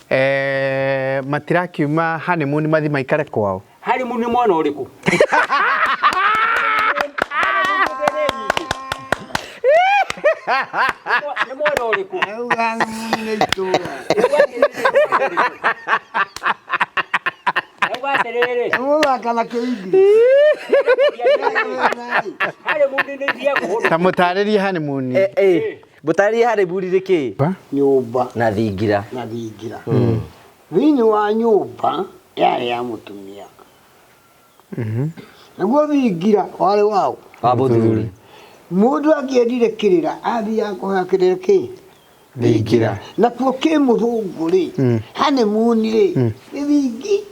Eh, matirakiuma honeymoon mathi maikare kwao. Honeymoon nĩ mwana ũrĩkũ? Nĩ mwana ũrĩkũ? Nĩ itũra. Auga atĩrĩrĩ, Mũthaka na kĩindi. honeymoon nĩ ithiagwo Ta mũtarĩrie honeymoon. Eh, eh. Mũtarĩrie honeymoon nĩ kĩĩ? Ba? Nyũmba Na thingira. na thingira. Thĩinĩ wa nyũmba yarĩ ya mũtumia. Naguo thingira warĩ waũ? Wa mũthuri. Mũndũ angĩendire kĩrĩra athiaga kũhoya kĩrĩra kĩ? Thingira. Nakuo kĩ mũthũngũ rĩ, honeymoon rĩ, nĩ thingi.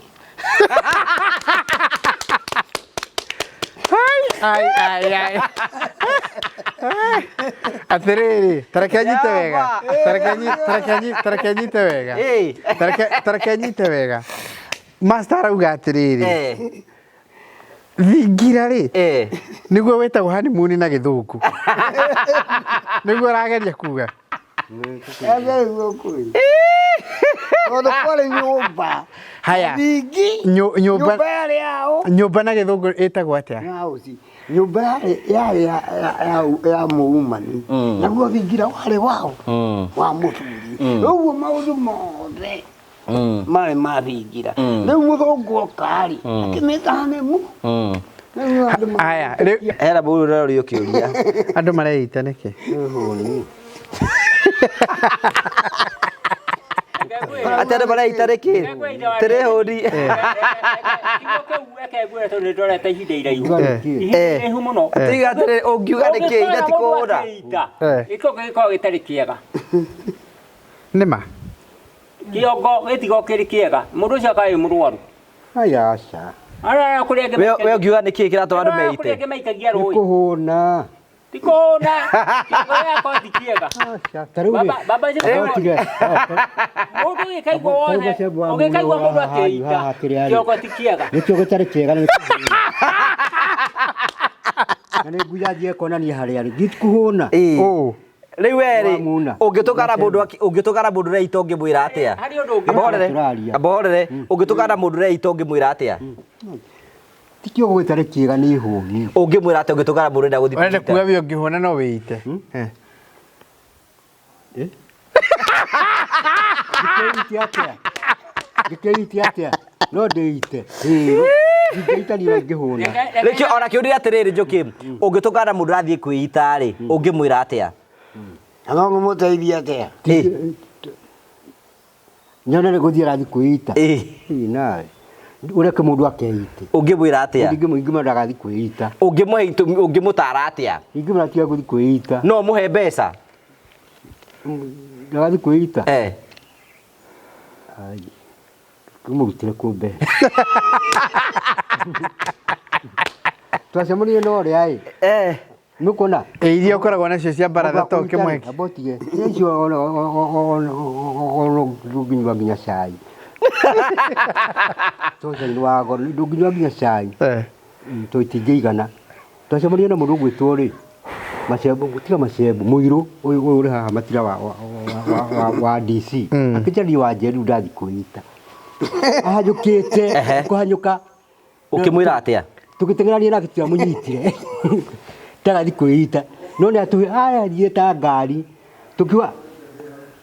Ai ai ai. Atĩrĩrĩ, tareke nyite wega. Tareke nyi- tareke nyi- tareke nyite wega. Eh. Tareke tareke nyite wega. Master arauga atĩrĩrĩ, Eh. thingira rĩ, Eh. nĩguo wĩtagwo honeymoon na gĩthũngũ. Nĩguo ũrageria kuga. Nĩguo kũrĩ. Tondũ kwarĩ nyũmba. Haya. Thingi. Nyũmba Nyũmba yarĩ yao. nyũmba na gĩthũngũ ĩtagwo atĩa? House. Nyũmba yarĩ yarĩ ya ya ya ya mũumani. Naguo thingira warĩ wao. Wa mũthuri. Ũguo maũndũ mothe marĩ ma thingira. Rĩu mũthũngũ oka rĩ, akĩmĩta honeymoon. Rĩu andũ ma- Haya, rĩu Hena mũndũ ũrorio kĩũria. andũ mareita nĩkĩ? Atĩ andũ mareita nĩkĩ? Tĩrĩ hũni. Kiugo kĩu reke ngwĩre tondũ nĩ ndorete ihinda iraihu. Eh. Ihinda iraihu mũno. Tiga atĩrĩ ũngiuga nĩkĩ Ũngĩkora ina ti mũndũ kũhũna. akĩita, Eh. gĩkongo gĩkoragwo gĩtarĩ kĩega. Nĩma. Kĩongo gĩtikoragwo kĩrĩ kĩega. Mũndũ ũcio akoragwo wĩ mũrwaru. Aya aca. Arĩa kũrĩa angĩ We we ũngiuga nĩkĩ kĩratũma andũ Arĩa kũrĩa meite? angĩ maikagia Nĩ rũĩ. kũhũna. Ti kũhũna. Kĩongo gĩgakorwo ti kĩega. Aca. Ta rĩu rĩ. Baba baba Rĩu tige. Mũndũ ũgĩkaigua Tarĩu wothe, gacembo wa ũgĩkaigua mũndũ mũndũ haha, akĩita, haha kĩrĩa rĩ. kĩongo ti kĩega. Nĩkĩo gĩtarĩ kĩega na nĩ kũhũna. Na nĩ nguya thiĩ kuonania harĩa rĩ. Gĩtikũhũna. Ĩĩ. Ũũ. Rĩu we rĩ Wamuna. ũngĩtũkana mũndũ ũngĩtũkana mũndũ ũreita ũngĩmwĩra atĩa? Harĩ ũndũ ũngĩ. Amba horere. Tũraria. Amba horere. Ũngĩtũkana mũndũ ũreita ũngĩmwĩra atĩa? Ti kĩongo gĩtarĩ kĩega nĩ hũni. Ũngĩmwĩra atĩa ũngĩtũkana mũndũ ũrenda gũthiĩ Ũrenda kwĩita? kuga we ũngĩhũna no wĩite. Eh. Ngĩkĩite atĩa? Ngĩkĩite atĩa? No ndĩite. Ĩĩ. Ndingĩita niĩ ngĩhũna. Rĩkĩo ona kĩũria atĩrĩrĩ Njũkĩ, ũngĩtũkana mũndũ ũrathiĩ kwĩita rĩ, ũngĩmwĩra atĩa? Na no ngũmũteithia atĩa? Ĩ. Nyone nĩ gũthiĩ arathiĩ kwĩita. Ĩ. Ĩ nawe. Ũreke mũndũ akeite. Ũngĩmwĩra atĩa? Ingĩmwĩra ndagathiĩ kwĩita. Ũngĩmũhe itũmi, ũngĩmũtara atĩa? Ingĩmwĩra tiga gũthiĩ kwĩita. No ũmũhe mbeca? Ndagathiĩ kwĩita. Eh. Ai. Ngĩmũrutĩre kũ mbeca. Twacemanirie na ũrĩa ĩ. Eh. Nĩũkuona? Ĩ iria ũkoragwo nacio cia baratha to ũkĩmũhe. Amba ũtige. Icio ona ndũngĩnyua nginya cai. Tondũ cai nĩ wa goro, ndũngĩnyua nginya cai. Eh. Tondũ itingĩigana. Twacemanirie na mũndũ ũgwĩtwo rĩ, Macembo, tiga Macembo, mũirũ ũyũ ũyũ ũrĩ haha matira wa, wa, wa, wa, wa DC. Akĩnjĩra niĩ Wanjeru ndathiĩ kwĩita. Ahanyũkĩte, Ehe. kũhanyũka. Ũkĩmwĩra atĩa? Tũgĩteng'erania nake tũtiamũnyitire. Ndagathiĩ kwĩita. No nĩ atũhe athiĩ ta ngari. Tũkiuga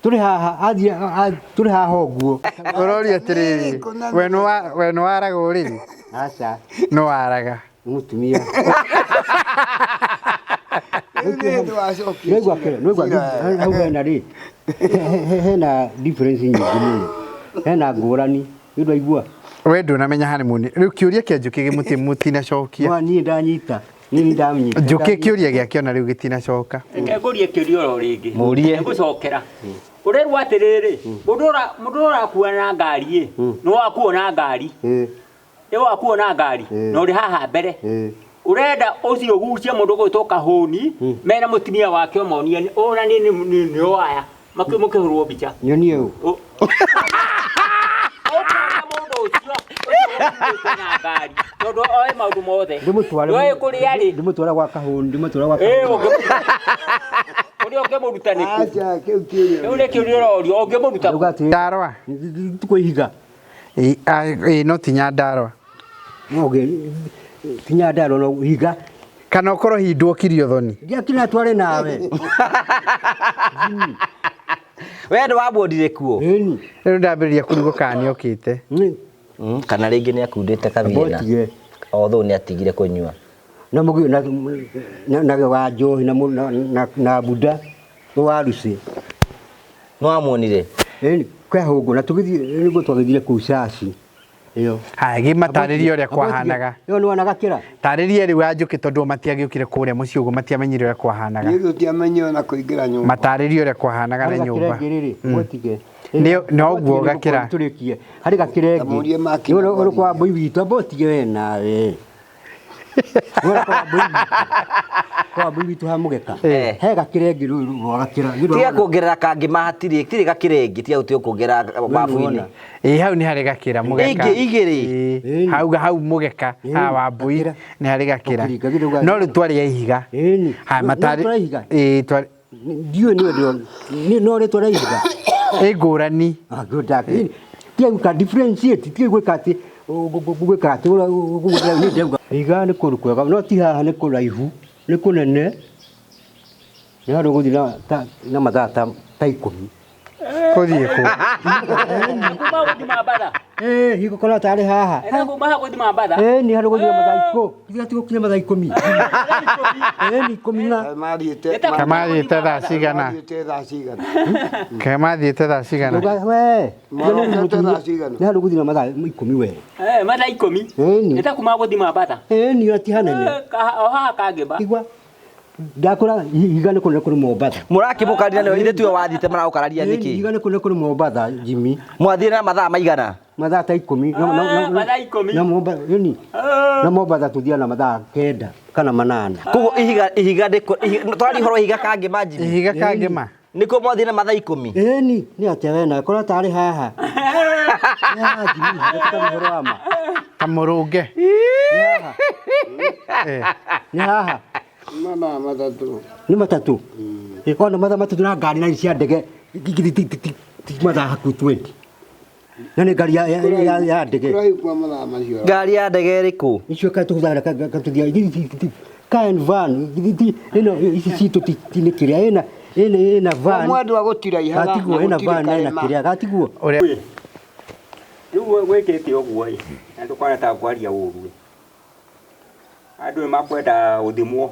tũrĩ haha athiĩ tũrĩ haha ũguo. Ũroria atĩrĩrĩ, we we nĩ waraga ũrĩrĩ? Aca. Nĩ waraga. Nĩ mũtumia. Nĩwaigua kĩrĩa, nĩwaigua hau hena rĩ, hena difference nyingĩ mũno. Hena ngũrani. Nĩ ndwaigua? We ndũnamenya honeymoon. Rĩu kĩũria kĩa Njũkĩ gĩmũti mũtinacokia. Mwa niĩ ndanyita. Niĩ ndanyita. Njũkĩ kĩũria gĩake ona rĩu gĩtinacoka. Reke ngũrie kĩũria oro rĩngĩ. Mũrie. Nĩngũcokera. Ũrerwo atĩrĩrĩ, mũndũ mũndũ ũrakua na ngari ĩ, nĩ wakuo na ngari. Nĩ wakuo na ngari na ũrĩ haha mbere. Ũrenda ũcio ũgucie mũndũ ũgwĩtwo Kahũni mena mũtumia wake ũmonie ona niĩ nĩ aya makĩhũrwo mbica. Nyonie ũ. Ũkona mũndũ ũcio ũcio ũkuĩte na ngari tondũ oĩ maũndũ mothe. Ndĩmũtware. Ndoĩ kũrĩa arĩ. Ndĩmũtware gwa Kahũni, ndĩmũtware gwa Ĩĩ Kahũni. ũngĩmũtwara. Kũrĩa ũngĩmũruta nĩ kũ? Aca kĩu kĩũria. Rĩu nĩ kĩũria ũrorio ũngĩmũruta kũ? Ndauga atĩrĩrĩ, Ndarwa. tukũ ihiga. Ĩ, a- ĩ, no ti Nyandarũa. No ũgĩ ti Nyandarũa no ihiga. Kana ũkorwo hihi nduokirio thoni. Ndiakira tware nawe. We nĩ wamuonire kuo? Ĩni. Rĩu ndambĩrĩria kũrigwo kana nĩokĩte. Kana rĩngĩ nĩ akundĩte kabira. Abotige. Although nĩ atigire kũnyua. Na mũgĩ na na na wa njohi na na na, na buda wa ruci. Nĩ wamuonire? Ĩni kwehũngũ na tũgĩthiĩ nĩguo twagĩthire kũu caci. Ĩyo. Haya, gĩmatarĩrie ũrĩa kwahanaga. Ĩyo nĩ wona gakĩra. Tarĩrie rĩu Anjũkĩ tondũ matiagĩũkire kũrĩa mũciĩ ũguo matiamenyire ũrĩa kwahanaga. Niĩ tũtiamenyire ona kũingĩra nyũmba. Matarĩrie ũrĩa kwahanaga na nyũmba. Rĩrĩ, mwetige. Noguo gakĩra. Tũrĩkie. Harĩ gakĩra ĩngĩ. Tamũrie Maki Ũrĩ na kwa mbũi witũ, amba ũtige we nawe. Ũrĩ kwa mbũi witũ. Kwa mbũi witũ ha mũgeka. Eh. He gakĩra ĩngĩ rũĩ rwa gakĩra. Tiga kuongerera kangĩ mahatirĩ, tirĩ gakĩra ĩngĩ, tiga gũtiga kuongerera babu-inĩ. Ĩ hau nĩ harĩ gakĩra mũgeka. Ĩngĩ igĩrĩ. Ĩ, hau hau mũgeka ha wa mbũi Gakĩra. nĩ harĩ gakĩra. Ũkĩringa githĩ ũga- No rĩu twarĩ ya ihiga. Ĩni. Haya No matarĩ. twarĩ ihiga? Ĩ twarĩ Ndiũĩ nĩ ũndũ nĩ no rĩtwa rĩa ihiga. ĩ ngũrani. Ah, good that. Tiga gwĩka differentiate, tiga gwĩka atĩ gwĩka atĩ ũrĩa ndauga. Ihiga nĩ kũndũ kwega, no ti haha nĩ kũraihu, nĩ kũnene. Nĩ handũ ũgũthiĩ na ta na mathaa ta ta ikũmi. Kũthiĩ kũ. Kuma gũthiĩ Mambatha. Eh, hingo korwo tarĩ haha. Ena kuma gũthiĩ Mambatha. Eh, nĩ handũ ũgũthiĩ na mathaa ikũmi. Tiga ti gũkinya mathaa ikũmi. Eh, nĩ ikũmi na Mathiĩte Kamathiĩte thaa cigana? mathiĩte thaa cigana? Kamathiĩte thaa cigana? Ndauga, we. Marokete thaa cigana? Nĩ handũ ũgũthiĩ na mathaa ikũmi we. Eh, mathaa ikũmi. Ĩni. Nĩ ta kuma gũthiĩ Mambatha. Eh, nĩ ti hanene. Eh, o haha Kangĩmba. Igua. Ndakũra ihiga nĩ kũnene kũrĩ Mombatha. Mũrakĩmũkarira nĩwe ithe tiwe wathiĩte maraũkararia nĩkĩ? Ihiga nĩ kũnene kũrĩ Mombatha, Jimmy. Mwathire na mathaa maigana? Mathaa ta ikũmi. Ah, mathaa ikũmi. Na Mombatha, ĩni. Na Mombatha tũthiaga na mathaa kenda kana manana. Koguo ihiga ihiga nĩkũ twaria ũhoro wa ihiga Kangĩma Jimmy. Ihiga Kangĩma. Nĩkuo mwathire na mathaa ikũmi? Ĩni, nĩ atĩa we nawe korwo tarĩ haha. Nĩ haha Jimmy, ihiga tũkaria ũhoro wa ma. Kamũrũnge. Eh. Nĩ haha. Mathaa matatũ. Nĩ matatũ. Ĩ, ona mathaa matatũ na ngari na cia ndege ti mathaa hakuhĩ 20. Na nĩ ngari ya ya ya ndege. Kũraihu kwa mathaa macio. Ngari ya ndege ĩrĩkũ? Icio ka tũhũthagĩra katũthiaga ka and van ĩno ici citũ ti nĩ kĩrĩa ĩna ĩna ĩna van Mwendwa gũtiraihaga gatiguo na ĩna gũtirĩ van na ĩna karĩma. kĩrĩa gatiguo Ũrĩa Rĩu gwĩkĩte ũguo ĩ, na ndũkona ta ngwaria ũru ĩ. Andũ nĩ makwenda gũthimwo.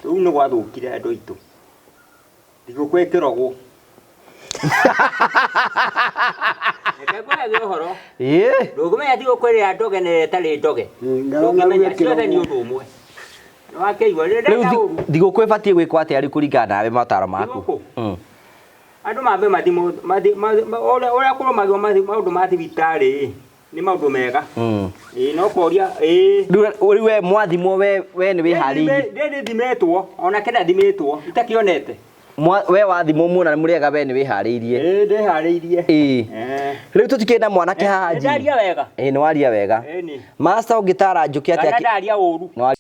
Rĩu nĩ gwathũkire andũ aitũ. Thigũkũ ĩkĩrogwo. Reke ngũhe ũhoro. Ĩ. Ndũngĩmenya thigũkũ ĩrĩa ndoge na ĩrĩa ĩtarĩ ndoge. Ndũngĩmenya ciothe nĩ ũndũ ũmwe. Nĩwakĩigua rĩrĩa Rĩu ndenda ũru. thigũkũ ĩbatiĩ gwĩkwo atĩa rĩu kũringana nawe mataro maku? Thigũkũ? Andũ mambe mathimwo ũrĩa kũrũmagio maũndũ ma thibitarĩ ĩ, nĩ maũndũ mega. Ĩ no koria ĩ. Rĩu we mwathimwo we we nĩ wĩharĩirie. Ndĩ thimĩtwo ona kenda thimĩtwo itakĩonete. We wathimwo muona nĩ mũrĩega we nĩ wĩharĩirie. Ĩ ndĩharĩirie. Ĩ. Eh. Rĩu tũtikĩrĩ na mwanake haha Nĩ Jimmy. ndaria wega. Ĩ nĩ waria wega. Ĩni. Master ũngĩtara Njũkĩ atĩa? Kana ndaria ũru. Nĩ waria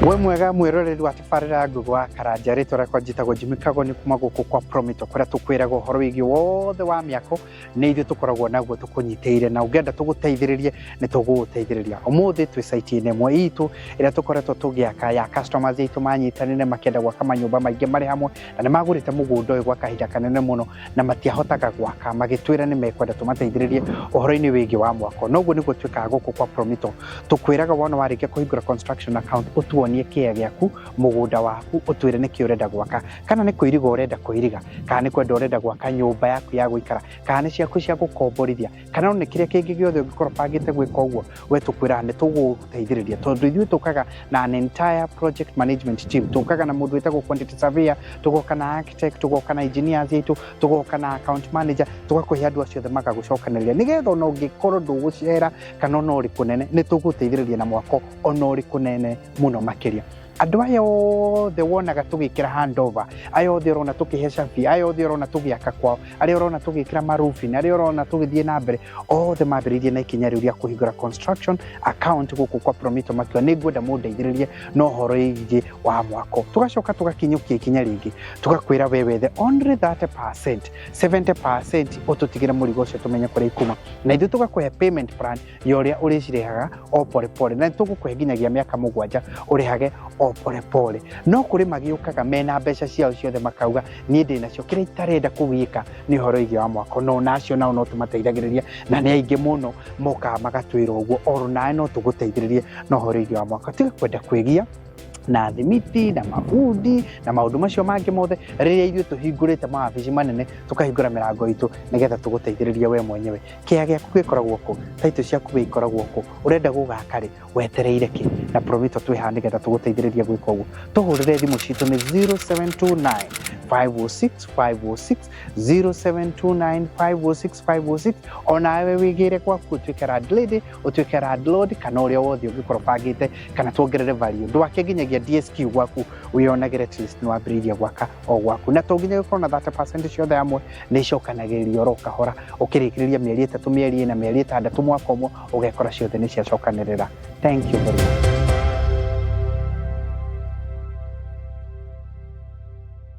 We mwega mwĩroreri wa tabarĩra ya Ngũgĩ wa Karanja, rĩtwa rĩakwa njĩtagwo Jimmy Kago, nĩ kuma gũkũ kwa Promito kũrĩa tũkwĩraga ũhoro wĩgiĩ wothe wa mĩako, nĩ ithuĩ tũkoragwo naguo tũkũnyitĩire, na ũngĩenda tũgũteithĩrĩrie nĩ tũgũgũteithĩrĩria. Ũmũthĩ twĩ site-inĩ ĩmwe itũ ĩrĩa tũkoretwo tũgĩaka ya customers aitũ manyitanĩire makĩenda gwaka manyũmba maingĩ marĩ hamwe, na nĩ magũrĩte mũgũnda ũyũ gwa kahinda kanene mũno na matiahotaga gwaka, magĩtwĩra nĩ mekwenda tũmateithĩrĩrie ũhoro-inĩ wĩgiĩ wa mwako. Na ũguo nĩguo twĩkaga gũkũ kwa Promito, tũkwĩraga wona warĩkia kũhingũra construction account ũtuonie kĩea gĩaku, mũgũnda waku, ũtwĩre nĩkĩ ũrenda gwaka, kana nĩ kũiriga ũrenda kũiriga, kana nĩ kwenda ũrenda gwaka nyũmba yaku ya gũikara, kana nĩ ciaku cia gũkomborithia, kana no nĩ kĩrĩa kĩngĩ gĩothe ũngĩkorwo ũbangĩte gwĩka ũguo, we tũkwĩraga nĩ tũgũgũteithĩrĩria, tondũ ithuĩ tũkaga na an entire project management team, tũkaga na mũndũ wĩtagwo quantity surveyor, tũgoka na architect, tũgoka na engineers aitũ, tũgoka na account manager, tũgakũhe andũ acio othe magagũcokanĩrĩria, nĩgetha ona ũngĩkorwo ndũgũcera kana ona ũrĩ kũnene, nĩ tũgũteithĩrĩria na mwako ona ũrĩ kũnene mũno makĩria. Andũ aya othe wonaga tũgĩkĩra handover, aya othe ũrona tũkĩhe cabi, aya othe ũrona tũgĩaka kwao, arĩa ũrona tũgĩkĩra maroofing, arĩa ũrona tũgĩthiĩ na mbere, othe mambĩrĩirie na ikinya rĩu rĩa kũhingũra construction account gũkũ kwa Promito, makiuga nĩ ngwenda mũndeithĩrĩrie na ũhoro wĩgiĩ wa mwako. Tũgacoka tũgakinyũkia ikinya rĩngĩ, tũgakwĩra we wethe only 30%, 70% ũtũtigĩre mũrigo ũcio tũmenye kũrĩa ikuma, na ithuĩ tũgakũhe payment plan ya ũrĩa ũrĩcirĩhaga o pole pole, na tũgũkũhe nginyagia mĩaka 7 ũrĩhage o pole pole. No kũrĩ magĩũkaga mena mbeca ciao ciothe, makauga niĩ ndĩ nacio, kĩrĩa itarenda kũgĩka nĩ ũhoro wĩgiĩ wa mwako. No nacio nao no tũmateithagĩrĩria, na nĩ aingĩ mũno mokaga magatwĩra ũguo, oro nawe no tũgũteithĩrĩrie na ũhoro wĩgiĩ wa mwako. Tiga kwenda kwĩgia na thimiti na mabundi na maũndũ macio mangĩ mothe, rĩrĩa ithuĩ tũhingũrĩte mawabici manene, tũkahingũra mĩrango itũ nĩgetha tũgũteithĩrĩrie we mwenyewe. Kĩea gĩaku gĩkoragwo kũ? Taitũ ciaku we ikoragwo kũ? Ũrenda gũgaka rĩ? Wetereire kĩ? Na Promito twĩ haha nĩgetha tũgũteithĩrĩrie gwĩka ũguo. Tũhũrĩre thimũ citũ nĩ 0729 506 506, 0729 506 506. Onawe wĩgĩre gwaku, ũtuĩke landlady, ũtuĩke landlord, kana ũrĩa wothe ũngĩkorwo bangĩte, kana tuongerere value, ndwake nginyagia DSQ gwaku, wĩyonagĩre at least nĩwambĩrĩirie gwaka o gwaku. Na to nginya gũkorwo na 30% ciothe hamwe, nĩ icokanagĩrĩrio oro kahora, ũkĩrĩkĩrĩria mĩeri 3, mĩeri 4, mĩeri 6, mwaka ũmwe, ũgekora ciothe nĩ ciacokanĩrĩra. Thank you very much.